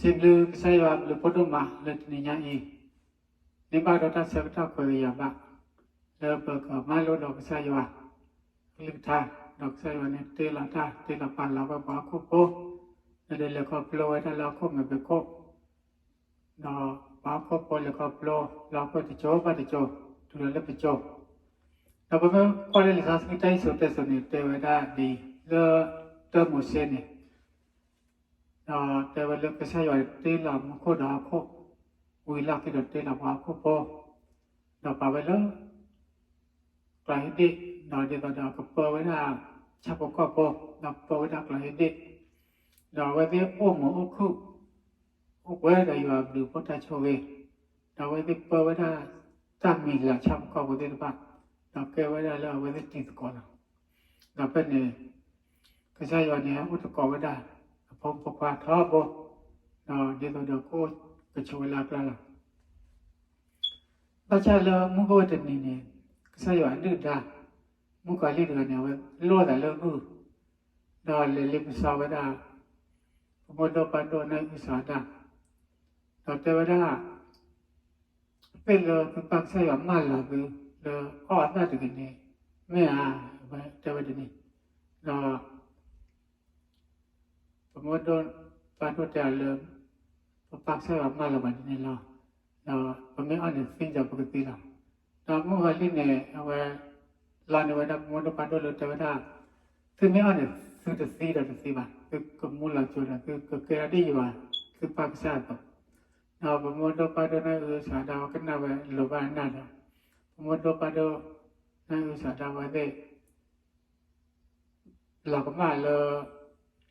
စံးဘျုးကစၢ်ယွၤအဘျုးဖးဒိၣ်မးလၢတနံၤညါအံၤ, န့ၢ်ဘၣ်ဒီးတၢ်ဆၢကတီၢ်ကွဲးကယၤဘၣ် လၢပကမၤလိဒီးကစၢ်ယွၤအကလုၢ်ကထါ, ဒီးကစၢ်ယွၤန့ၣ်တ့လီၤတၢ် တ့လီၤပာ်လီၤဝဲပှၤဟီၣ်ခိၣ်ဖိ, ဒီးလဲၤခီဖျိဝဲဒၣ်လၢဟီၣ်ခိၣ်မဲာ်ဖံးခိၣ်, ဒီးပှၤဟီၣ်ခိၣ်ဖိလဲၤခီဖျိလၢဟီၣ်ခိၣ်တစိၤဘၣ်တစိၤ တုၤလီၤလၢပစိၤ, ဒီးပမ့ၢ်ကွၢ်လၢလံာ်စီဆှံတၢ်စံၣ်စိၤတဲစိၤန့ၣ် တဲဝဲဒၣ်ဒ်အံၤ, လၢတၢမိၤၡ့န့ၣ် ဒီးတဲဝဲလၢကစၢ်ယွၤတ့လီၤမူခိၣ်ဒီးဟီၣ်ခိၣ်, ဝံၤလီၢ်ခံဒီးတ့လီၤပှၤဟီၣ်ခိၣ်ဖိ, ဒီးပာ်ဝဲလၢ ကျးဟ့ဒ့ၣ်, ဒီးဒ်သိးဒီးကပၢဝဲဒၣ် ဆၣ်ဖိကီၢ်ဖိ, ဒီးပၢဝဲဒၣ်ကျးဟ့ဒ့ၣ်, ဒီးအဝဲသ့ၣ်အိၣ်မုာ်အိၣ်ခုၣ်, အိၣ်ပှဲၤဒီးယွၤအဘျုးအဖှိၣ်တၢ်ဆိၣ်ဂ့ၤ, ဒီးအဝဲသ့ၣ်ပၢဝဲဒၣ် တၢ်မံၤလၢဆၣ်ဖိကီၢ်ဖိသ့ၣ်တဖၣ်, ဒီးကဲဝဲဒၣ်လၢအဝဲသ့ၣ်တံၤသကိးလီၤ. ဒီးဖဲန့ၣ် ကစၢ်ယွၤန့ၣ် အိၣ်သကိးဝဲဒၣ် အဖိမုၣ်ဖိခွါထီဘိ, ဒီးဒ်သိးဒီးကအိၣ်ကဆိးဝဲလၢအကျါလီၤ. ဘၣ်ဆၣ်လၢမုၢ်ဂီၢ်တနံၤန့ၣ် ကစၢ်ယွၤအဒုၣ်ဒါ မုၣ်ကီၤလံၢ်တဂၤန့ၣ် အဝဲလိၣ်သးလၢအဂုၢ်, ဒီးလဲၤလ့ပစီဝဲဒၣ် ပမိၢ်ဒိၣ်ပၢ်ဒိၣ်နီၢ်အုၣ်စီၤအၤဒၣ်, ဒီးတဲဝဲဒၣ် သ့ၣ်လၢသုပၢ်ကစၢ်ယွၤမၢလီၤသု လၢအီၣ်အသၣ်တဂ့ၤန့ၣ် မ့ၢ်ဧါ, တဲဝဲဒ်န့ၣ်, ဒီး ပမိၢ်ဒိၣ်ပၢ်ဒိၣ်တဲအီၤလၢ ပပၢ်ကစၢ်ယွၤမၢလီၤပှၤဒ်န့ၣ်လီၤ. ဒီးပမ့ၢ်အီၣ်န့ၣ်သံဒီးပကသံလီၤ. ဒီးမုၣ်ကီၤလံၢ်န့ၣ် အဝဲ လီန့ၢ်ဝဲဒၣ်ပမိၢ်ဒိၣ်ပၢ်ဒိၣ်လၢတဲဝဲဒၣ်, သုမ့ၢ်အီၣ်န့ၣ် သုတသံဒီးတသံဘၣ်, သုကမူလီၤစိၤဒီးသုကကဲထီၣ်ဒ်ယွၤ သုပၢ်ကစၢ်အသိး, ဒီးပမိၢ်ဒိၣ်ပၢ်ဒိၣ်နီၢ်အုၣ်စီၤအၤဒၣ်ဝဲကနၣ်ဝဲလိၤဘၣ်အနၢ်ဒီး ပမိၢ်ဒိၣ်ပၢ်ဒိၣ်နီၢ်အုၣ်စီၤအၤဒၣ်ဝဲသ့ၣ် လီၤကမၣ်လၢ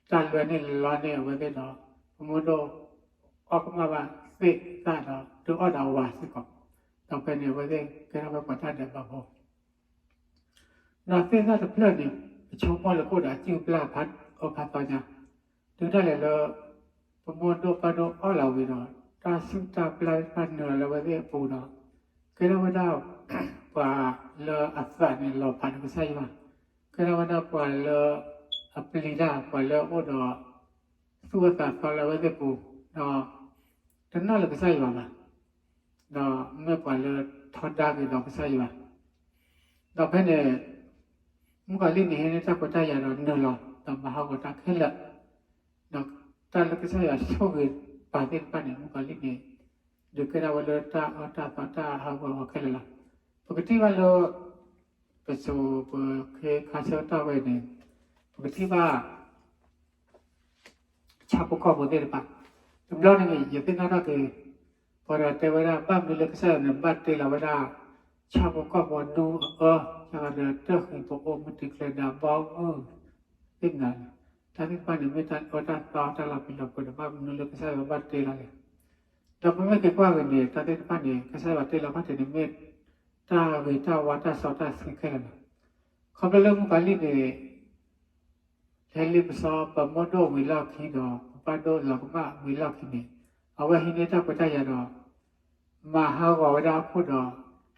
တၢ်လွဲန့ၢ်လီန့ၢ်အဝဲသ့ၣ်ဒီး ပမိၢ်ဒိၣ်အီၣ်ကမၣ်ဘၣ်သ့ၣ်သၣ်ဒီး ဒုးအီၣ်ဒီးအဝၤစ့ၢ်ကီး, ဒီးဖဲန့ၣ်အဝဲသ့ၣ်ကဲထီၣ်ဝဲပှၤတၢ်ဒဲးဘးဖိ ဒီးသ့ၣ်သၣ်တဖျၢၣ်န့ၣ် ပဆိကမိၣ်လၢကအိၣ်ဒီးအစုၣ်အပျၢ်ဖးအၢဖးသီညါ, တုၤဒၣ်လဲာ်လၢ ပမိၢ်ဒိၣ်ပၢ်ဒိၣ်အီၣ်လီၤဝံၤဒီး တၢ်စုၣ်တၢ်ပျၢ်တဖၣ်နုာ်လီၤလၢအဝဲသ့ၣ်အပူၤဒီး ကဲထီၣ်ဝဲဒၣ် ပှၤလၢအသးန့ၣ်လီၤဖးဒီးကစၢ်ယွၤ, ကဲထီၣ်ဝဲဒၣ်ပှၤလၢ အပျံၤတၢ် ပှၤလၢအအိၣ်ဒီး သူၣ်အိၣ်သးသီလၢအဝဲသ့ၣ်ပူၤ, ဒီး တနာ်လၢကစၢ်ယွၤဘၣ်, ဒီးမ့ၢ်ပှၤလၢထီဒါက့ၤဒီးကစၢ်ယွၤ, ဒီးဖဲန့ၣ် မုၣ်ကီၤလံၢ်န့ၣ် ဟံးန့ၢ်တၢ်ခွဲးတၢ်ယာ်ဒီးနုာ်လီၤ ဒီးမၤဟးဂီၤတၢ်ခဲလၢာ်, ဒီးတၢ်လၢကစၢ်ယွၤဆိၣ်ဂ့ၤပာ်သ့ၣ်တဖၣ်န့ၣ် မုၣ်ကီၤလံၢ်န့ၣ် ဒုးကဲထီၣ်ဝဲလၢတၢ်အၢတၢ်သီတၢ်ဟးဂီၤခဲလၢာ်လီၤ. ပကထံၣ်ဘၣ်လၢ ပစိၤပခ့ခါဆၢကတီၢ်ဝဲန့ၣ် ပကထံၣ်ဘၣ် ဆၣ်ဖိကီၢ်ဖိသ့ၣ်တဖၣ်, တဘျီန့ၣ် ယသ့ၣ်နီၣ်ထီၣ်က့ၤ ပှၤဒီးတဲဝဲဒၣ် ဘၣ်မနုၤလၢကစၢ်ယွၤန့ၣ် ဘၣ်တ့လီၤဝဲဒၣ် ဆၣ်ဖိကီၢ်ဖိဒူအၢ, ဆၣ်ဒီးတၢ်ဃံးပအိၣ်မုၢ်တံၤကျဲဒီးဘီမုၢ်, သ့ၣ်မနုၤ, တၢ်သ့ၣ်တဖၣ်န့ၣ် မ့ၢ်တၢ်အၢတၢ်သီတၢ်လီၤပျံၤလီၤဖုးဒီး ဘၣ်မနုၤလၢကစၢ်ယွၤဘၣ်တ့လီၤလဲၣ်. ဒီးပမ့ၢ်က့ၤကွၢ်ဂ့ၤန့ၣ် တၢ်သ့ၣ်တဖၣ်န့ၣ် ကစၢ်ယွၤတ့လီၤဘၣ်တ့န့ၣ် မ့ၢ်တၢ်ဂ့ၤတၢ်ဝါတၢ်စီတၢ်ဆှံခဲလၢာ်လီၤ. ခီဖျိလၢမုၣ်ကီၤလံၢ်န့ၣ် ဟဲလ့ပစီပမိၢ်ဒိၣ်ဝံၤလီၢ်ခံဒီး ပပၢ်ဒိၣ်လီၤကမၣ်ဝံၤလီၢ်ခံန့ၣ် အဝဲဟံးန့ၢ်တၢ်ခွဲးတၢ်ယာ်ဒီး မၤဟးဂီၤဝဲဒၣ်အခိၣ်ဒီး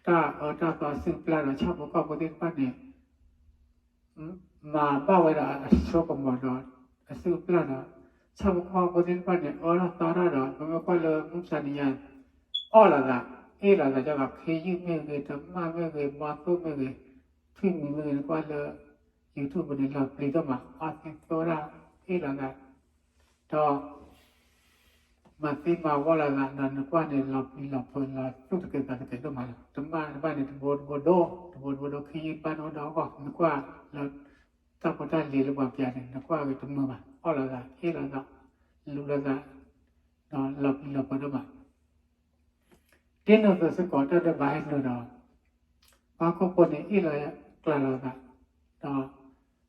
တၢ်အၢတၢ်သီစုၣ်ပျၢ်ဒီးဆၣ်ဖိကီၢ်ဖိသ့ၣ်တဖၣ်န့ၣ် မၤဘၣ်ဝဲဒၣ်အစိကမီၤဒီး အစုၣ်အပျၢ်ဒီး ဆၣ်ဖိကီၢ်ဖိသ့ၣ်တဖၣ်န့ၣ် အၢထီၣ်သီထီၣ်ဒီး ပမ့ၢ်ကွၢ်လၢမုၢ်မဆါတနံၤညါ အီၣ်လိာ်သး အ့ၣ်လိာ်သး ကဘၣ်ခ့ယုၢ်မ့ၢ်ဂ့ၤ တမၣ်မ့ၢ်ဂ့ၤ မီသိၣ်မ့ၢ်ဂ့ၤ ထွံၣ်မံၤမ့ၢ်ဂ့ၤ နကွၢ်လၢ YouTube ပူၤန့ၣ် လီၤပျံၤဒိၣ်မး အီၣ်သံသိတၢ် အ့ၣ်လိာ်သး ဒီး မၤသံမၤဝီလိာ်သးဒီး နကွၢ်န့ၣ် လီၤပျံၤလီၤဖုးလီၤသူၣ်တကဲၤသးတကဲၤဒိၣ်မးလီၤ. တမၣ်တဘၣ်န့ၣ် တဘိတဘိဒိၣ် တဘိတဘိဒိၣ် ခ့ယုၢ်တဘၣ်န့ၣ်ဒီးအဂီၢ် နကွၢ်လၢ တၢ်ဖိတၢ်လံၤလၢပှၤပျးန့ၣ် နကွၢ်ဂ့ၤတမုာ်ဘၣ် အီၣ်လိာ်သး အ့ၣ်လိာ်သး လူၤလိာ်သး ဒီးလီၤပျံၤလီၤဖုးဒိၣ်မး ဒ်န့ၣ်အသိးစ့ၢ်ကီးတၢ်ဒဲးဘးဟဲနုာ်ဒီး ပှၤဟီၣ်ခိၣ်ဖိန့ၣ် အ့ၣ်လိာ်ကျးလိာ်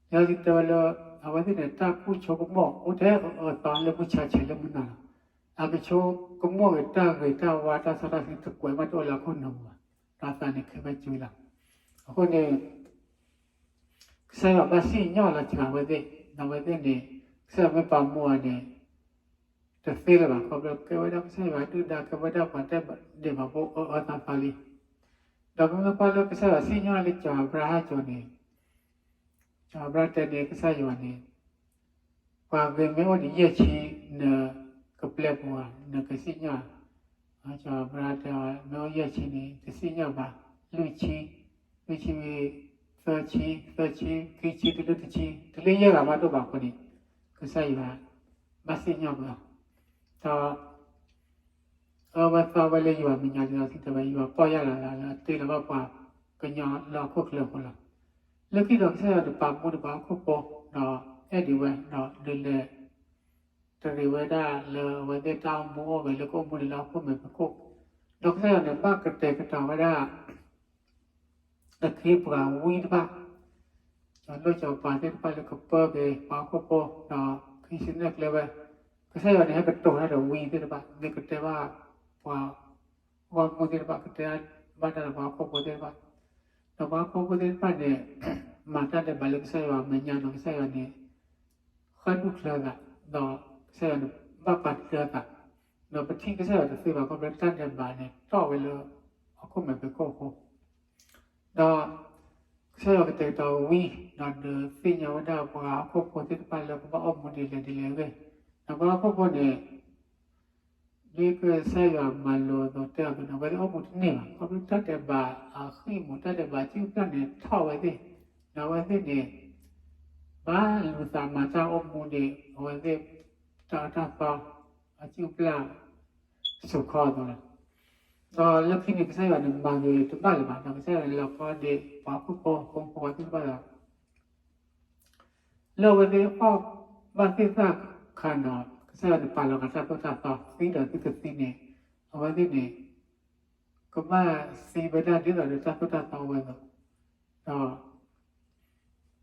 သး ဒီး လၢယတဲဝဲလၢ အဝဲသ့ၣ်န့ၣ် တၢ်ကူၣ်ဆိကမိၣ်အိၣ်ထဲအၢသီလၢမုၢ်ဆါဆဲးလၢမုၢ်နၤလီၤ. အကဆိကမိၣ်ဂ့ၤတၢ်ဂ့ၤတၢ်ဝါတၢ်စီတၢ်ဆှံတကွဲးမးတအိၣ်လၢအခိၣ်နူာ်ပူၤဘၣ်. ဒီးအသးန့ၣ်ခဲဖဲကွံာ်လီၤ. အဃိန့ၣ် ကစၢ်ယွၤဘၣ်စံၣ်ညီၣ်လီၤစှၤဝဲသ့ၣ် ဒီးအဝဲသ့ၣ်န့ၣ် ကစၢ်ယွၤမ့ၢ်ပာ်မူအီၤန့ၣ် တသ့လၢၤဘၣ် ခီဖျိကဲဝဲဒၣ်ကစၢ်ယွၤဒုၣ်ဒါ ကဲဝဲဒၣ်ပှၤတၢ်ဒဲးဘးဖိအၢအၢသီသီလံ. ဒီးပမ့ၢ်ကွၢ်လၢကစၢ်ယွၤစံၣ်ညီၣ်လၢစီၤအၤဘြၤဟၣ်အစိၤန့ၣ် စီၤအၤဘြၤဟၣ်တဲန့ၣ်ကစၢ်ယွၤန့ၣ် ပှၤဂ့ၤမ့ၢ်အိၣ်ဒံးယဲၢ်ဆံ နက ပျဲပူၤဧါ, နကစံၣ်ညီၣ်, စီၤအၤဘြၤဟၣ်တဲအီၤ မ့ၢ်အိၣ်ယဲၢ်ဆံန့ၣ် တစံၣ်ညီၣ်ဘၣ်, လွံၢ်ဆံ, လွံၢ်ဆံဝံၤ သၢဆံ, သၢဆံ, ခံဆံ, တုၤလၢတဆံ, တုၤလၢယဲၢ်ဂၤမးဒိၣ်ဘၣ်အဃိန့ၣ်, ကစၢ်ယွၤဘၣ်စံၣ်ညီၣ်ကွံာ်အီၤ, ဒီး အဝဲသးဝဲလၢယွၤမဲာ်ညါဒ်သိး စံးတဲဝဲယွၤပီၢ်ယၢ်လီၤလၢအတ့လီၤဘၣ်ပှၤကညီလၢဟီၣ်ခိၣ်ချၢအဃိလီၤ. လၢခံဒီးကစၢ်ယွၤန့ၣ်ပာ်မူဒံးပှၤဟီၣ်ခိၣ်ဖိ, ဒီးအဲၣ်ဒံးဝဲ, ဒီးဒုးလဲၤတရံးဝဲဒၣ်လၢအဝဲသ့ၣ်တၢ်အိၣ်မူအိၣ်ဂဲၤလၢကအိၣ်မူဒံးလၢဟီၣ်ခိၣ်မဲာ်ဖံးခိၣ်, ဒီးကစၢ်ယွၤန့ၣ်ဘၣ်ကတဲာ်ကတီၤဝဲဒၣ် အခ့အပှၤဝံတဖၣ်, စီၤလိၣ်စီၤပၤသ့ၣ်တဖၣ်လၢကပၢက့ၤပှၤဟီၣ်ခိၣ်ဖိ, ဒီးခံဆ့နဲၣ်ကျဲဝဲ, ကစၢ်ယွၤန့ၣ်ဟဲကတိၤတၢ်ဒီးဝံသ့ၣ်တဖၣ်, မ့ၢ်ကတဲဘၣ်ပှၤဂီၢ်မုၢ်သ့ၣ်တဖၣ်, ကတဲဘၣ်တၢ်ဒီးပှၤဟီၣ်ခိၣ်ဖိသ့ၣ်တဖၣ်, ဒီးပှၤဟီၣ်ခိၣ်ဖိသ့ၣ်တဖၣ်န့ၣ် မၤတၢ်ဒဲးဘးလၢကစၢ်ယွၤမဲာ်ညါဒီးကစၢ်ယွၤန့ၣ် ဃၣ်ဒူၣ်ချၢအသး, ဒီးကစၢ်ယွၤန့ၣ်ဘၣ်ပာ်တ့ၢ်အသး, ဒီးပထံၣ်ကစၢ်ယွၤတသ့ဘၣ် ခီဖျိတၢ်ဒဲးဘးန့ၣ်တီၣ်ဝဲလၢဟီၣ်ခိၣ်မဲာ်ဖံးခိၣ်အဃိ, ဒီးကစၢ်ယွၤကတဲာ်ကတီၤဝံ, ဒီးဒုးသ့ၣ်ညါဝဲဒၣ်ပှၤဟီၣ်ခိၣ်ဖိသ့ၣ်တဖၣ်လၢကဘၣ်အိၣ်မူဒ်လဲၣ်ဒ်လဲၣ်အဂ့ၢ်, ဒီးပှၤဟီၣ်ခိၣ်ဖိန့ၣ် ဒ်ကစၢ်ယွၤမၤလိာ်အသိးတဲအီၤအသိးန့ၣ် အဝဲသ့ၣ်အိၣ်မူတန့ၢ်ဘၣ်, ခီဖျိတၢ်ဒဲးဘးအဃံၢ်မူ တၢ်ဒဲးဘးအစုၣ်အပျၢ်န့ၣ်ထီၣ်ဝဲသ့ၣ်, ဒီးအဝဲသ့ၣ်န့ၣ် ဘၣ်လူၤသးမၤတၢ်အိၣ်မူန့ၣ် အဝဲသ့ၣ်တၢ်အၢတၢ်သီ အစုၣ်အပျၢ် စိာ်ခီအသိးလီၤ. ဒီးလၢခံန့ၣ် ကစၢ်ယွၤန့ၣ်မၤဂ့ၤတဘၣ်လၢၤဘၣ်, ဒီးကစၢ်ယွၤန့ၣ်လီၤကီဒံးပှၤဟီၣ်ခိၣ်ဖိ ဖိမုၣ်ဖိခွါသ့ၣ်တဖၣ်ဒီး လၢအဝဲသ့ၣ်အီၣ်ဘၣ်သ့ၣ်သၣ်ခါန့ၣ် ကစၢ်ယွၤန့ၣ်ပာ်လီၤဃာ်တၢ်သိၣ်တၢ်သီ သံဒီးသုတသံန့ၣ် အဝဲသ့ၣ်န့ၣ် ကဘၣ်သံဝဲဒၣ်ဒ်သိးဒီးတၢ်သိၣ်တၢ်သီဝဲအသိး,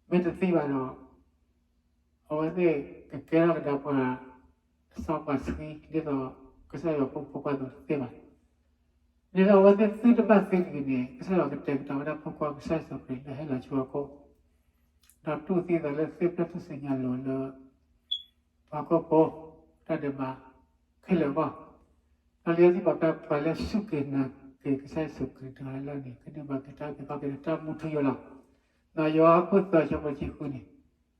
ဒီး မ့ၢ်တသံဘၣ်ဒီး အဝဲသ့ၣ်ကကဲထီၣ်ကဒါပှၤစီပှၤဆှံ ဒ်သိးကစၢ်ယွၤဖိမုၣ်ဖိခွါအသိးတသ့ဘၣ်. ဒ်သိးအဝဲသ့ၣ်သုတဘၣ်သံတဂ့ၤန့ၣ် ကစၢ်ယွၤကတဲာ်ကတီၤဝဲဒၣ်ဖိခွါကစၢ်ယ့ၣ်ၡူးခရံာ်လၢဟဲလီၤဆူဟီၣ်ခိၣ်, ဒီးတူၢ်သံသးလၢသ့ၣ်ဖျၢၣ်ထူၣ်စုညါလိၤလၢ ပှၤဟီၣ်ခိၣ်ဖိ တၢ်ဒဲးဘးခဲလၢာ်အဂီၢ်, ဒီးလံာ်စီဆှံပာ်ဖျါ ပှၤလၢစူၢ်က့ၤနာ်က့ၤကစၢ်ယ့ၣ်ၡူးခရံာ်တဂၤလၢ်လၢ်န့ၣ် ကန့ၢ်ဘၣ်က့ၤတၢ်အုၣ်က့ၤခီၣ်က့ၤဒီးတၢ်မူထူယိာ်လီၤ. ဒီးယိၤဟၣ်အခိၣ်သၢဆၢဖိတဆံဃုန့ၣ်,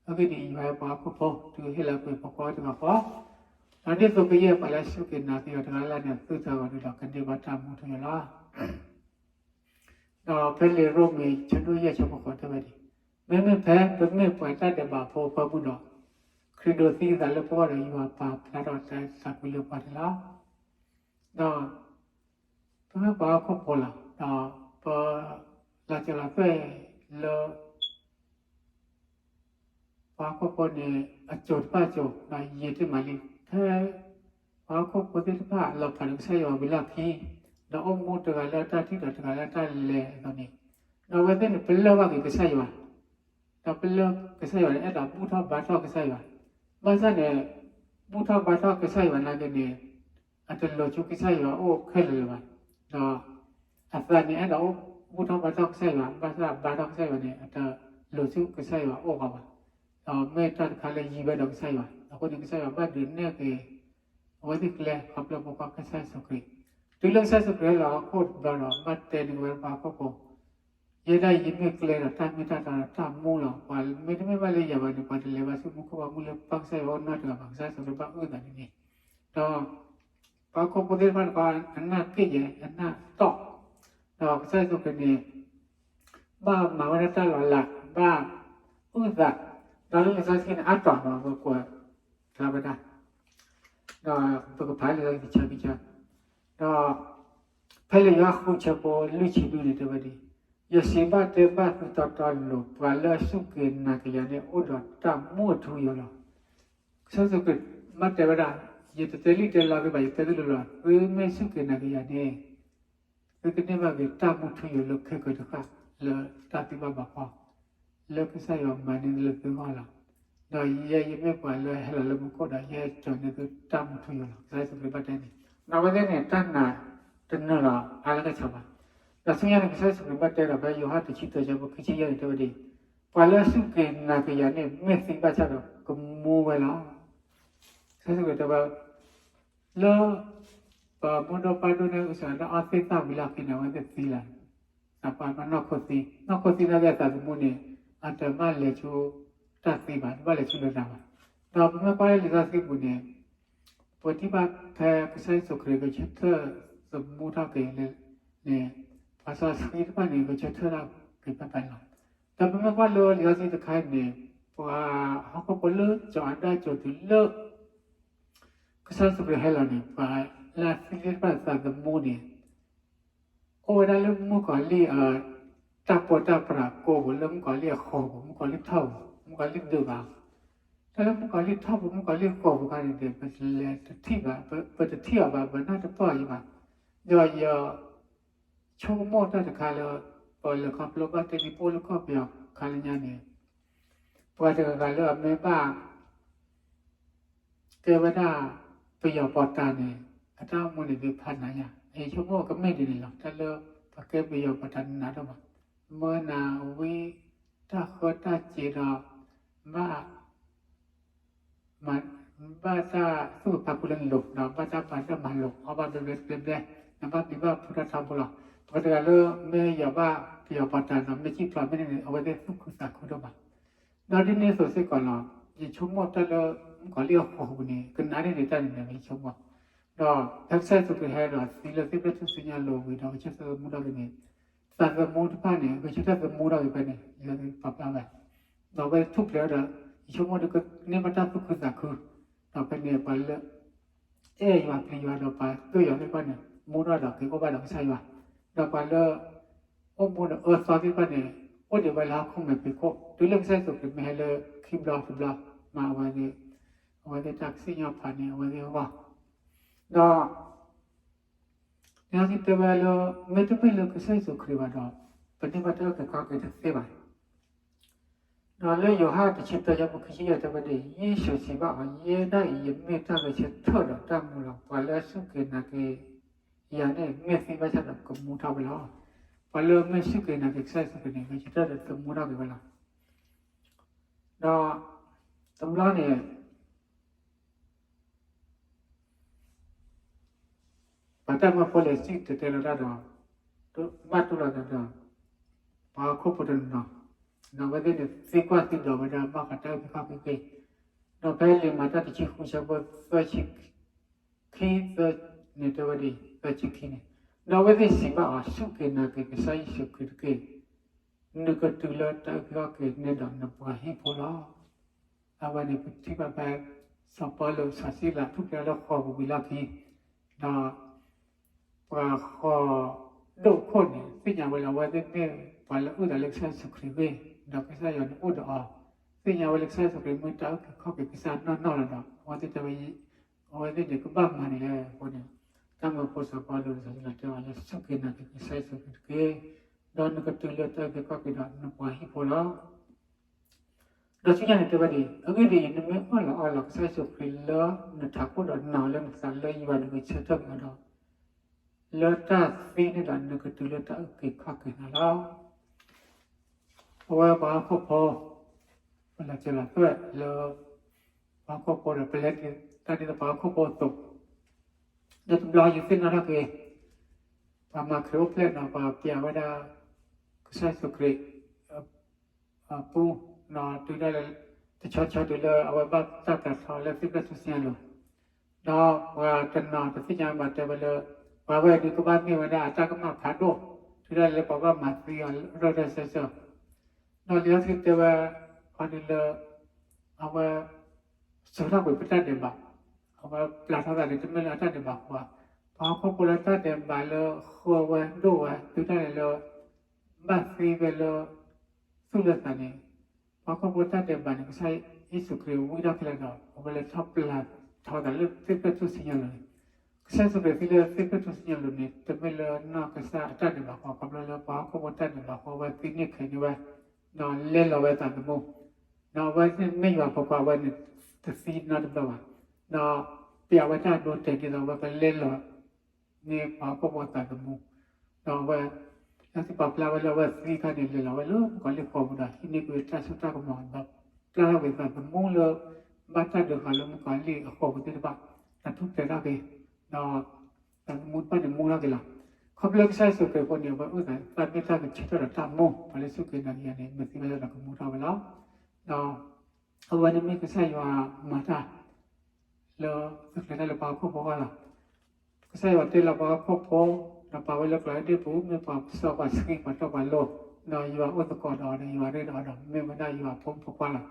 အဂ့ၢ်ဒ်အံၤ, ယွၤအဲၣ်ပှၤဟီၣ်ခိၣ်ဖိ တုၤဟ့ၣ်လီၤကွံာ်ဖိခွါတဂၤဃီ, ဒီးဒ်သိးကယဲၢ်ပှၤလၢစူၢ်က့ၤနာ်က့ၤယွၤတဂၤလၢ်လၢ်န့ၣ် အသူၣ်အသးဂီၤဒုးဒီး ကန့ၢ်ဘၣ်တၢ်မူထူယိာ်လီၤ. ဒီးဖဲလံာ်ရိမ့ၤ ဆၢဒိၣ်ယဲၢ် ဆၢဖိဃိးတဲဝဲဒ်အံၤ, မ့မ့ၢ်ဖဲပမ့ၢ်ပှၤတၢ်ဒဲးဘးဖိအဖၢမုၢ်ဒီး, ခရံာ်ဒိးသံအသးလၢပဂီၢ်ဒီး ယွၤပာ်ဖျါထီၣ်တၢ်အဲၣ်တၢ်ကွံလၢပှၤန့ၣ်လီၤ. ဒီး ပမ့ၢ်ပှၤဟီၣ်ခိၣ်ဖိလီၤ. ဒီးပ လီၤစၢၤလီၤသွဲၣ်လၢ ပှၤဟီၣ်ခိၣ်ဖိန့ၣ် အစိၤတဖၣ်အစိၤ ဒီးယံာ်တ့ၢ်မးလံ. ဖဲပှၤဟီၣ်ခိၣ်ဖိသ့ၣ်တဖၣ် လီၤဖးဒီးကစၢ်ယွၤဝံၤလီၢ်ခံ, ဒီးအိၣ်မူတဂၤလၢတၢ်ထံၣ်ဒီးတဂၤလၢတၢ်လဲၤအသိးန့ၣ်, ဒီးအဝဲသ့ၣ်န့ၣ် ပလၢၢ်ဘၣ်က့ၤကစၢ်ယွၤ, ဒီးပလၢၢ်ကစၢ်ယွၤန့ၣ် အဲၣ်ဒိးဘူၣ်ထီၣ်ဘါထီၣ်ကစၢ်ယွၤ, ဘၣ်ဆၣ်န့ၣ် ဘူၣ်ထီၣ်ဘါထီၣ်ကစၢ်ယွၤနာ်က့န့ၣ် အတလိၤဆူကစၢ်ယွၤအအိၣ်ခဲလၢာ်လၢၤဘၣ်. ဒီးအသးန့ၣ်အဲၣ်ဒိးအိၣ်ဘူၣ်ထီၣ်ဘါထီၣ်ကစၢ်ယွၤ, ဘၣ်ဆၣ်ဘါထီၣ်ကစၢ်ယွၤန့ၣ် အတလိၤဆူကစၢ်ယွၤအအိၣ်ဃီဘၣ်. ဒီးမ့ၢ်တၢ်တခါလၢယံၤဝဲဒီးကစၢ်ယွၤ, အဃိန့ၣ် ကစၢ်ယွၤဘၣ်ဒုးနဲၣ်က့ၤ အဝဲသ့ၣ်ကျဲ ခီဖျိဖိခွါကစၢ်ယ့ၣ်ၡူးခရံာ်, တုၤလၢကစၢ်ယ့ၣ်ၡူးခရံာ်ဟဲလီၤဟီၣ်ခိၣ်တဘျီဒီး ဘၣ်တဲန့ၢ်ဝဲပှၤဟီၣ်ခိၣ်ဖိ, ယဲဒၣ်ယမ့ၢ်ကျဲဒီးတၢ်မ့ၢ်တၢ်တီဒီးတၢ်မူလီၤ. ပှၤမ့တမ့ၢ်ဘၣ်လၢယၤဘၣ်န့ၣ် ပှၤတလဲၤဘၣ်ဆူမူခိၣ်ဘီမုၢ်လၢပၢ်ကစၢ်ယွၤအအိၣ်နီတဂၤဘၣ်. ကစၢ်ယ့ၣ်ၡူးခရံာ်ဘၣ်အုၣ်သးဒ်န့ၣ်, ဒီး ပှၤဟီၣ်ခိၣ်ဖိသ့ၣ်တဖၣ်န့ၣ် ပှၤအနၢ်က့ၣ်ယဲ အနၢ်တီၢ်, ဒီးကစၢ်ယ့ၣ်ၡူးခရံာ်န့ၣ် ဘၣ်မၤဝဲဒၣ်တၢ်လီၤလး ဘၣ်အုၣ်သး, ဒီးလၢလံာ်စီဆှံန့ၣ် အါတီၢ်မး ပကွဲးဖျါဝဲဒၣ်, ဒီးပကဖးလံာ်စီဆှံတဆၢခံဆၢ, ဒီးဖဲလံာ်ယိၤဟၣ်ဃုဆၢဖိလွံၢ်ဆံနွံန့ၣ် တဲဝဲဒ်အံၤ, ယစံးဘၣ်တဲဘၣ်သုတီတီလိၤ, ပှၤလၢအစူၢ်က့ၤနာ်က့ၤယၤန့ၣ် အိၣ်ဒီးတၢ်မူအထူအယိာ်လီၤ. ကစၢ်ယ့ၣ်ၡူးခရံာ်ဘၣ်တဲဝဲဒၣ်, ယတတဲလံာ်တဲလီသ့ၣ်ဘၣ်, ယတဲသုလိၤလိၤ, သုမ့ၢ်စူၢ်က့ၤနာ်က့ၤယၤန့ၣ် သုကန့ၢ်ဘၣ်က့ၤတၢ်မူထူယိာ်လၢခဲကၢၤတဃၣ် လၢတၢ်သံဘၣ်ဘၣ်ဖီ လၢကစၢ်ယွၤမၤန့ၢ်သုလၢသုဂီၢ်လီၤ. ဒီးယဲယမ့ၢ်ပှၤလၢဟဲလီၤလၢမူခိၣ်ဒီး ယဲကၠီၤန့ၢ်သုတၢ်မူထူယိာ်လီၤ. ကစၢ်ယ့ၣ်ၡူးခရံာ်ဘၣ်တဲန့ၣ်, ဒီးအဝဲသ့ၣ်န့ၣ် တၢ်နာ်တနၢၤလီၤ အါလၢကဆီဘၣ်. ဒီးဆူညါန့ၣ် ကစၢ်ယ့ၣ်ၡူးခရံာ်ဘၣ်တဲဒီး ဖဲယိၤဟၣ်တဆံတၢဆၢဖိခံဆံယဲၢ်န့ၣ် တဲဝဲဒ်အံၤ, ပှၤလၢအစူၢ်က့ၤနာ်က့ၤယၤန့ၣ် မ့ၢ်သံဘၣ်ဆၣ်ဒီး ကမူဝဲလီၤ. ကစၢ်ယ့ၣ်ၡူးခရံာ်တဲဝဲ လၢ ပမိၢ်ဒိၣ်ပၢ်ဒိၣ်န့ၣ် အုၣ်စၢၤလၢအီၣ်သ့ၣ်သၣ်ဝံၤလီၢ်ခံန့ၣ် အဝဲသ့ၣ်သံလီၤ. သးပှၢ်မ့ၢ်နီၢ်ခိသံ, နီၢ်ခိသံနာ်က့အသးသမူန့ၣ် အတဘၣ်လဲၤဆူတၢ်သံဘၣ်, တဘၣ်လဲၤဆူလိာ်သးဘၣ်. ဒီးပမ့ၢ်ကွၢ်လၢလံာ်စီဆှံပူၤန့ၣ်, ပ ပထံၣ်ဘၣ်ဖဲကစၢ်ယ့ၣ်ၡူးခရံာ်ကဆၢထၢၣ်သမူထီၣ်က့ၤန့ၣ် ပှၤစီဆှံတဖၣ်န့ၣ် ကဆၢထၢၣ်ထီၣ်က့ၤဖဲဖဲန့ၣ်လီၤ. ဒီးပမ့ၢ်ကွၢ်လၢလံာ်စီဆှံတခါအံၤန့ၣ် ပှၤဟီၣ်ခိၣ်ဖိလၢကၠီၤအၤဒၣ်ကၠီၤတုၤလၢ ကစၢ်ယ့ၣ်ၡူးခရံာ်ဟဲလီၤန့ၣ် ပှၤလၢအသံသ့ၣ်တဖၣ်သးသမူန့ၣ် အိၣ်ဝဲဒၣ်လၢမုၣ်ကီၤလံၢ်အတၢ်ပီးတၢ်ပြးကိးပူၤ လၢမုၣ်ကီၤလံၢ်အဃီပူၤ မုၣ်ကီၤလံၢ်ထီၣ်ပူၤ မုၣ်ကီၤလံၢ်ဒုးဘၣ် တၢ်လၢမုၣ်ကီၤလံၢ်ထီၣ်ပူၤ မုၣ်ကီၤလံၢ်ဃီပူၤခါန့ၣ်ဒီး ပလဲၤတထံၣ်ဘၣ်, ပတထံၣ်အီၤဘၣ်, ပနၢ်တပၢၢ်အီၤဘၣ်. ဒီးယဆိကမိၣ်တၢ်တခါလၢ ပှၤလဲၤခီဖျိဘၣ်တဲဒ်ပအိၣ်လၢကီၢ်ပယီၤခါလၢညါန့ၣ် ပှၤတဂၤဂၤလၢအမ့ၢ်ဘၣ် တဲဝဲဒၣ် ပယီၤပီးတၤန့ၣ် အတၢ်အိၣ်မူန့ၣ်ဒုးဖးနးညါ, ယဆိကမိၣ်ကမ့ၢ်ဒ်န့ၣ်လီၤ. တၢ်လၢပှၤကဲပယီၤပီးတၤနးဒိၣ်မး, မၢနၤဝံ တၢ်ဃၢတၢ်စ့ဒီး ဘၣ် ဘၣ်တၢ်သူၣ်ဖးဖူလၢနလိၤ ဒီးဘၣ်တၢ်ပာ်ဒၢၣ်မၤလိာ် အီၣ်ဘၣ်ဘျဲဘျဲဘျဲဘျဲ, နဘၣ်ပျံၤဘၣ်ဖုးတၢ်ထီဘိလီၤ. ပှၤတဂၤလၢမ့ၢ်ယီၤဘၣ်ပယီၤပီးတၤဒီး မ့ၢ်စံၣ်ဖျိးမ့ၢ်န့ၣ် အဝဲသ့ၣ်သူၣ်ခုသးခုဒိၣ်မး ဒီးဒ်န့ၣ်အသိးစ့ၢ်ကီးလီၤ. ယဆိကမိၣ်တၢ်လၢမုၣ်ကီၤလံၢ်အဃီပူၤန့ၣ် ကနးန့ၢ်ဒံးတၢ်န့ၣ်န့ၣ် ယဆိကမိၣ်, ဒီးဖဲကစၢ်ယ့ၣ်ၡူးခရံာ်ဟဲဒီးသံလၢသ့ၣ်ဖျၢၣ်ထူၣ်စုညါအလိၤဝံၤဒီး ကဆၢထၢၣ်သမူထီၣ်က့ၤန့ၣ် သးသမူတဖၣ်န့ၣ် ကဆၢထၢၣ်သမူထီၣ်က့ၤဖဲန့ၣ် လၢပာ်ဖျါဝဲ, ဒီးဝဲထူၣ်ဖျဲးဝဲဒီး ယဆိကမိၣ်ဒ်ကန့ၢ်ဘၣ်တၢ်သူၣ်ခုသးခု, ဒီးဖဲန့ၣ်ပှၤလၢ အဲၣ်ယွၤပျံၤယွၤဒီးပှၤဒိၣ်ယွၤသ့ၣ်တဖၣ်န့ၣ် မူထီၣ်ဒီးက့ၤအိၣ်ဘၣ်ဒီးကစၢ်ယွၤ, ဒီးပှၤလၢ အိၣ်မူဒီးအၢသီသ့ၣ်တဖၣ်န့ၣ် အိၣ်ဒံးဝဲလၢဟီၣ်ခိၣ်မဲာ်ဖံးခိၣ် တုၤလၢကစၢ်ယ့ၣ်ၡူးခရံာ်မ့ၢ်ဟဲလၢခံဘျီတဘျီ မၤအဝဲသ့ၣ် အဝဲသ့ၣ်တၢ်ကစံၣ်ညီၣ်ဖးန့ၣ် အဝဲသ့ၣ်အဂီၢ်, ဒီး လံာ်စီဆှံတဲဝဲလၢ မ့တမ့ၢ်လၢကစၢ်ယ့ၣ်ၡူးခရံာ်ဘၣ်ဒီး ပန့ၢ်ဘၣ်တၢ်အုၣ်က့ၤခီၣ်က့ၤတသ့ဘၣ်. ဒီးလၢယိၤဟၣ်တဆံတၢ အဆၢဖိခံဆံယဲၢ်တဲဝဲဒ်အံၤ, ယ့ၣ်ၡူးစံးဘၣ်အီၤ, ယဲဒၣ်အံၤ ယမ့ၢ်တၢ်ဂဲၤဆၢထၢၣ်ဒီးတၢ်မူလီၤ. ပှၤလၢအစူၢ်က့ၤနာ်က့ၤယၤန့ၣ် မ့ၢ်သံဘၣ်ဆၣ်ဒီးကမူထီၣ်ဝဲလီၤ. ပှၤလၢအမ့ၢ်စူၢ်က့ၤနာ်က့ၤကစၢ်ယ့ၣ်ၡူးခရံာ်န့ၣ် ဂဲၤဆၢထၢၣ်ဒီးသမူထီၣ်က့ၤဝဲလီၤ. ဒီးတဘျီန့ၣ် ပှၤတၢ်မၢဖိလဲၤစံၣ်တဲၤတဲလီၤတၢ်ဒီး ဘၣ်တူၢ်လိာ်သးဒီး ပှၤဟီၣ်ခိၣ်ဖိတနီၤ, ဒီးအဝဲသ့ၣ်န့ၣ်သံကွၢ်သံဒိးဝဲဒၣ်ဘၣ်ဃးတၢ်အုၣ်က့ၤခီၣ်က့ၤ, ဒီးဖဲလံာ်မၤတၢ်တဆံဃု အဆၢဖိသၢဆံခံ သၢန့ၣ်တဲဝဲဒ်အံၤ, သၢဆံခံန့ၣ်, ဒီးအဝဲသ့ၣ်စံးဘၣ်အီၤ, စူၢ်က့ၤနာ်က့ၤကစၢ်ယ့ၣ်ၡူးခရံာ်တက့ၢ်. နကတုၤလၢတၢ်အုၣ်က့ၤခီၣ်က့ၤန့ၢ်ဒီးနပှၤဟံၣ်ဖိလီၤ. အဝဲန့ၣ်ပထံၣ်ဘၣ်ဖဲ စီၤပီလူးစီၤစံလၤထူၣ်ဖျဲးလၢဃီပူၤဝံၤလီၢ်ခံ, ဒီး ပှၤဃီဒိၣ်ခိၣ်န့ၣ် သ့ၣ်ညါဝဲလၢအဝဲသ့ၣ်မ့ၢ်ပှၤလၢအုၣ်သးလၢကစၢ်ယ့ၣ်ၡူးခရံာ်ဂ့ၢ်, ဒီးကစၢ်ယွၤန့ၣ်အိၣ်ဒီးအီၤ, သ့ၣ်ညါဝဲလၢကစၢ်ယ့ၣ်ၡူးခရံာ်မ့ၢ်တၢ်အုၣ်က့ၤခီၣ်က့ၤကစၢ်နီၢ်နီၢ်လီၤဒီး အဝဲသ့ၣ်တဲဝဲ အဝဲသ့ၣ်န့ၣ်ကဘၣ်မၤဒ်လဲၣ်အဃိန့ၣ်, တၢ်မၢဖိစီၤပီလူးစီၤစံလၤတဲအီၤလၢ စူၢ်က့ၤနာ်က့ၤကစၢ်ယ့ၣ်ၡူးခရံာ်တက့ၢ်. ဒီးနကတုၤလၢတၢ်အုၣ်က့ၤခီၣ်က့ၤဒီးနပှၤဟံၣ်ဖိလီၤ. ဒီးဆူညါန့ၣ်တဲဝဲဒ်အံၤ, အဂ့ၢ်ဒ်အံၤ, နမ့ၢ်အၢၣ်လီၤအီလီၤကစၢ်ယ့ၣ်ၡူးခရံာ်လၢနထးခိၣ်ဒီးနာ်အီၤလၢနသးလၢယွၤနကဆၢထၢၣ်က့ၤအီၤဒီး လၢတၢ်သံန့ၣ်ဒီးနကတုၤလၢတၢ်အုၣ်က့ၤခီၣ်က့ၤနၤလီၤ. အဝဲပှၤဟီၣ်ခိၣ်ဖိ, ပလဲၤစၢၤလီၤသွဲၣ်လၢ ပှၤဟီၣ်ခိၣ်ဖိဒီး ပလဲၤတၢ်ဒ်သိးပှၤဟီၣ်ခိၣ်ဖိအသိး, ဒီးတဘျီယသ့ၣ်နီၣ်ထီၣ်က့ၤ ပှၤမၤခရံာ်အိၣ်ဖျဲၣ်ဒီး ပှၤပျးဝဲဒၣ် ကစၢ်ယ့ၣ်ၡူးခရံာ် အပူၤ, ဒီးတုၤဒၣ်လဲာ် တဆီဆီတုၤလၢအဝဲဘၣ်တၢ်ပျးထီလၢသ့ၣ်ဖျၢၣ်ထူၣ်စုညါအလိၤ, ဒီးပှၤတနီၤတသ့ၣ်ညါဘၣ်တဲဝဲလၢ ပှၤဝဲဒုးကဘၣ်မ့ၢ်ဝဲဒၣ်အတၢ်ကမၣ်ဖးဒိၣ်, တုၤဒၣ်လဲာ်လၢပှၤဘၣ်မၤသံအီၤရၢၢ်ရၢၢ်စၢၢ်စၢၢ်, ဒီးလံာ်စီဆှံတဲဝဲ အီၤဒ်လၢ အဝဲ စၢၤထီၣ်ကွံာ်ပတၢ်ဒဲးဘး, အဝဲပျးထီၣ်သးန့ၣ် တမ့ၢ်လၢအတၢ်ဒဲးဘးဃီဧါ, ပှၤဟီၣ်ခိၣ်ဖိလၢတၢ်ဒဲးဘးလၢဃၢဝဲဒိၣ်ဝဲ တုၤဒၣ်လဲာ်လၢ ဘၣ်သံဝဲလၢ သူၣ်လၢသးန့ၣ်, ပှၤဟီၣ်ခိၣ်ဖိတၢ်ဒဲးဘးန့ၣ် ကစၢ်ယ့ၣ်ၡူးခရံာ်ဝံထီၣ်ခဲလၢာ်ဒီး အဝဲလဲၤထီၣ်ပျးထီသးလၢသ့ၣ်ဖျၢၣ်ထူၣ်စုညါအလိၤန့ၣ်, ကစၢ်ယ့ၣ်ၡူးခရံာ်သံလၢသ့ၣ်ဖျၢၣ်ထူၣ်စုညါအလိၤန့ၣ် တမ့ၢ်လၢနီၢ်ကစၢ်အတၢ်ဒဲးဘးဃီ ခီဖျိလၢပှၤဟီၣ်ခိၣ်ဖိတၢ်ဒဲးဘးဃီ အဝဲသံန့ၢ်ခဲန့ၢ်ဝဲ ဒီးလဲလီၤဝဲသးသမူ, ဒီးအဝဲသ့ၣ်မ့ၢ်ယွၤဖိခွါ အဝဲန့ၣ်တသံနီတဘျီဘၣ်, ဒီးပျးဝဲတၢ်ဒိတဲာ်ဒ်သိးအဝဲကလဲလီၤန့ၢ်ပှၤဟီၣ်ခိၣ်ဖိသးသမူ, ဒီးအဝဲ လၢသ့ၣ်ပာ်ဖျါဝဲလၢအဝဲသံခါန့ၣ် လဲၤလီၤဝဲလၢမုၣ်ကီၤလံၢ်ဃီပူၤဒီး ဟံးန့ၢ်ကွံာ်တၢ်စိတၢ်ကမီၤ ဒီးပျၢ်ထီၣ်က့ၤသးသမူလၢ ဘၣ်တၢ်ဒုးဃာ်လၢမုၣ်ကီၤလံၢ်အဃီပူၤသ့ၣ်တဖၣ် ဒီးထူၣ်ဖျဲးထီၣ်က့ၤ, ဒီး သးသမူတဖၣ်န့ၣ်မူထီၣ်က့ၤလီၤ. ခီဖျိကစၢ်ယ့ၣ်ၡူးခရံာ်အဃိန့ၣ် အဝဲအိၣ်သးသးမ့ၢ်တၢ်ဂဲၤဆၢထၢၣ်ဒီးတၢ်မူ ပှၤလၢစူၢ်က့ၤနာ်က့ၤယၤန့ၣ် မ့ၢ်သံဘၣ်ဒီးကမူထီၣ်ဝဲလီၤ. ဒီး အဝဲန့ၣ်မ့ၢ်ကစၢ်ယွၤမၤတၢ် လၢသုးကျဲၤတၢ်လၢပှၤဟီၣ်ခိၣ်ဖိအဂီၢ်လီၤ. ကစၢ်ယွၤတ့လီၤပှၤဟီၣ်ခိၣ်ဖိ ဒီးပာ်ဝဲလၢကျီၢ်ဧ့ၣ်ဒ့ၣ်ပူၤ မ့ၢ်ပှၤစီပှၤဆှံပှၤတီပှၤလိၤ, ဒီးယွၤအိၣ်သကိးဒီးအီၤ ဒီးယွၤရ့ဒီးအီၤဒီး မ့ၢ်ဝဲဒၣ်ယွၤဖိမုၣ်ဖိခွါလီၤ.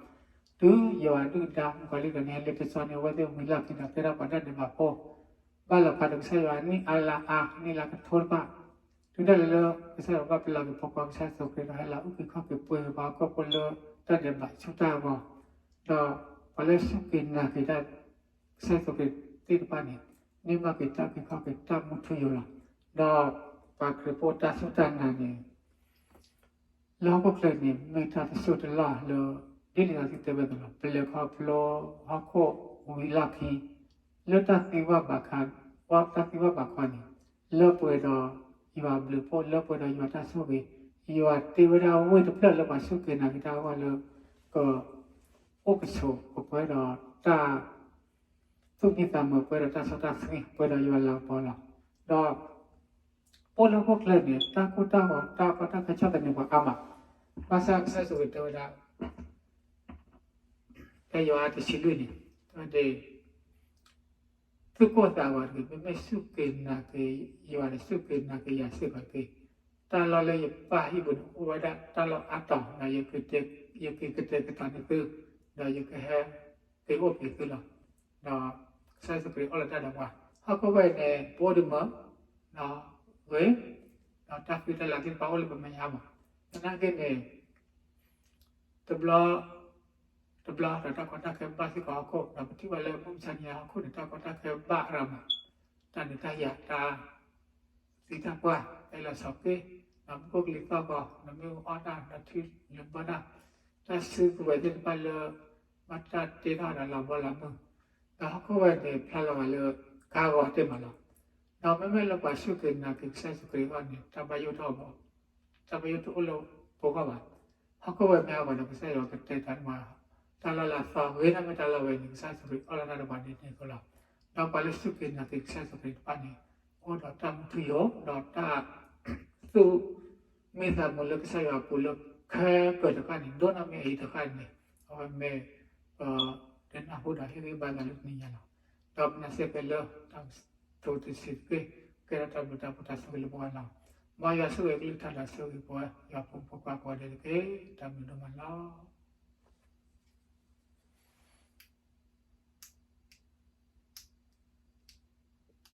တုၤယွၤဒုၣ်ဒါမုၣ်ကီၤလံၢ်ဒီးနဟဲလ့ပစီန့ၣ် အဝဲသ့ၣ်ဝံၤလီၢ်ခံဒီး ကဲထီၣ်ပှၤတၢ်ဒဲးဘးဖိ ဘၣ်လီၤဖးဒီးကစၢ်ယွၤနံၣ်အါလါအါ နံၣ်လါကထိတဖၣ်, တုၤဒၣ်လဲာ်လၢကစၢ်ယွၤဘၣ်ပလီၢ်က့ၤဖိခွါကစၢ်ယ့ၣ်ၡူးခရံာ်ဒီး ဟဲလီၤအုၣ်က့ၤခီၣ်က့ၤပှ့ၤက့ၤပှၤဟီၣ်ခိၣ်ဖိလၢတၢ်ဒဲးဘးဆူတၢ်အဂီၢ်, ဒီးပှၤလၢစူၢ်က့ၤနာ်က့ၤတၢ် ကစၢ်ယ့ၣ်ၡူးခရံာ်သ့ၣ်တဖၣ်န့ၣ် န့ၢ်ဘၣ်က့ၤတၢ်အုၣ်က့ၤခီၣ်က့ၤတၢ်မူထူယိာ်လီၤ. ဒီးပှၤခရံာ်ဖိတၢ်စူၢ်တၢ်နာ်န့ၣ် လၢဟီၣ်ခိၣ်ချၢန့ၣ် မ့ၢ်တၢ်တစိၢ်တလီၢ်လၢ ဒ်လံာ်စီဆှံတဲဝဲအသိးလီၤ. ပလဲၤခီဖျိဟီၣ်ခိၣ်ဝံၤလီၢ်ခံ လၢတၢ်သံဘၣ်ဘၣ်ခါ, တၢ်သံဘၣ်ဘၣ်ခါန့ၣ် လၢပှဲၤဒီးယွၤအဘျုးအဖှိၣ် လၢပှဲၤဒီးယွၤတၢ်ဆိၣ်ဂ့ၤ, ယွၤတ့ဝဲဒၣ်ဝ့ၢ်တဖျၢၣ်လၢပှၤစူၢ်က့ၤနာ်က့ၤတၢ်အဂီၢ်လၢ က အိၣ်ကဆိးကပှဲၤဒီးတၢ် သူၣ်မံသးမုာ် ပှဲၤဒီးတၢ်စီတၢ်ဆှံ ပှဲၤဒီးယွၤလၤကပီၤလီၤ. ဒီး ပအိၣ်လၢဟီၣ်ခိၣ်ချၢန့ၣ် တၢ်ကိၢ်တၢ်ဂီၤ တၢ်ကီတၢ်ခဲဆီၣ်သနံးပှၤအါမး, ဘၣ်ဆၣ်ကစၢ်ယ့ၣ်ၡူးခရံာ်တဲဝဲဒၣ် ဖဲယိၤဟၣ်တဆံလွံၢ်န့ၣ် တဲဝဲဒၣ် သူၣ်ကိၢ်သးဂီၤတဂ့ၤ, မ့မ့ၢ်စူၢ်က့ၤနာ်က့ၤယွၤဒီး စူၢ်က့ၤနာ်က့ၤယၤစ့ၢ်ကီးတက့ၢ်. တၢ်လီၢ်လၢယပၢ်ဟံၣ်ပူၤန့ၣ် အိၣ်ဝဲဒၣ်တၢ်လီၢ်အါတီၤ, ဒီးယကကတဲာ်ကတီၤန့ၢ်သု, ဒီးယကဟဲက့ၤအိၣ်က့ၤသုလီၤ. ဒီးကစၢ်ယ့ၣ်ၡူးခရံာ်အၢၣ်လီၤတၢ်ဒီးပှၤ ဟီၣ်ခိၣ်ဝဲန့ၣ် ပအိၣ်ဒံးမး, ဒီးဂ့ၤ, ဒီးတၢ်ဃံတၢ်လၤသ့ၣ်တဖၣ်အိၣ်လၢပမဲာ်ညါမး, သနာ်က့န့ၣ် တဘျီ တဘျီဒီးတၢ်ကီတၢ်ခဲဘၣ်စ့ၢ်ကီးဟီၣ်ခိၣ်, ဒီးပထံၣ်ဘၣ်လၢမုၢ်မဆါတနံၤအံၤဟီၣ်ခိၣ်န့ၣ် တၢ်ကီတၢ်ခဲဘၣ်အါမး, တၢ်ဒုးတၢ်ယၤ တၢ်သံတၢ်ပှၢ် တၢ်အ့ၣ်လိာ်ဆိးက့, ဒီးမုၢ်ကိၢ်ကလံၤသီၣ်ဂီၤ ဒီးမ့ၣ်အူအီၣ်တၢ် ဒီးထံလၢဘၣ်တၢ်, တၢ်စုကဝဲၤသ့ၣ်တဖၣ်လၢ ဘၣ်တၢ်တ့ထီၣ်ဒီးလီၤဘီလီၤမုၢ်, ဒီးဟီၣ်ခိၣ်ဝဲန့ၣ် ဖျါလီၤဂာ်လၢကါဂီၤတ့ၢ်မးလီၤ. ဒီးမ့မ့ၢ်လၢပှၤစူၢ်က့ၤနာ်က့ၤကစၢ်ယ့ၣ်ၡူးခရံာ်အဂီၢ်န့ၣ် တၢ်ဘၣ်ယိၣ်တအိၣ်ဘၣ် တၢ်ဘၣ်ယိၣ်တအိၣ်လၢပဂီၢ်ဘၣ်. ဟီၣ်ခိၣ်ဝဲမ့ၢ်အါဘၣ်ဒီး ကစၢ်ယွၤကတဲတၢ်န့ၣ်မး, တၢ်လီၢ်လၢအသီဂ့ၤန့ၣ်မ့ၢ်တၢ်လီၢ်ဝဲန့ၣ် ကစၢ်ယ့ၣ်ၡူးခရံာ်အၢၣ်လီၤတၢ်ဒီးပှၤဒ်န့ၣ်အသိးလီၤ. ဒီးပှၤလၢစူၢ်က့ၤနာ်က့ၤကစၢ်ယ့ၣ်ၡူးခရံာ်တဖၣ်န့ၣ် အိၣ်ဒီးတၢ်မူထူယိာ် ဒီးတၢ်သူၣ်မံသးမုာ်လၢကစၢ်ယွၤအပူၤလၢခဲကၢၤတဖၣ်န့ၣ် ဒိၣ်နီၢ်မ့ၢ်အအံၤတဖၣ်န့ၣ် အဝဲမ့ၢ် ပဒဲနၢ်ဟူဒီးဟ့ၣ်ဂံၢ်ဘါသးလၢတနံၤညါလီၤ. ဒီးပနာ်စ့ၢ်ကီးလၢတၢ်ကတိၤတဆံးတက့ၢ် ကဲထီၣ်တၢ်ဘျုးတၢ်ဖှိၣ်တၢ်ဆိၣ်ဂ့ၤလၢပဂီၢ်လီၤ. မ်ယွၤဆိၣ်ဂ့ၤကလုၢ်ကထါဒီးဆိၣ်ဂ့ၤပဝဲ ယွၤဖိမုၣ်ဖိခွါကိးဂၤဒဲးတက့ၢ်. တၢ်ဘျုးဒိၣ်မးလီၤ.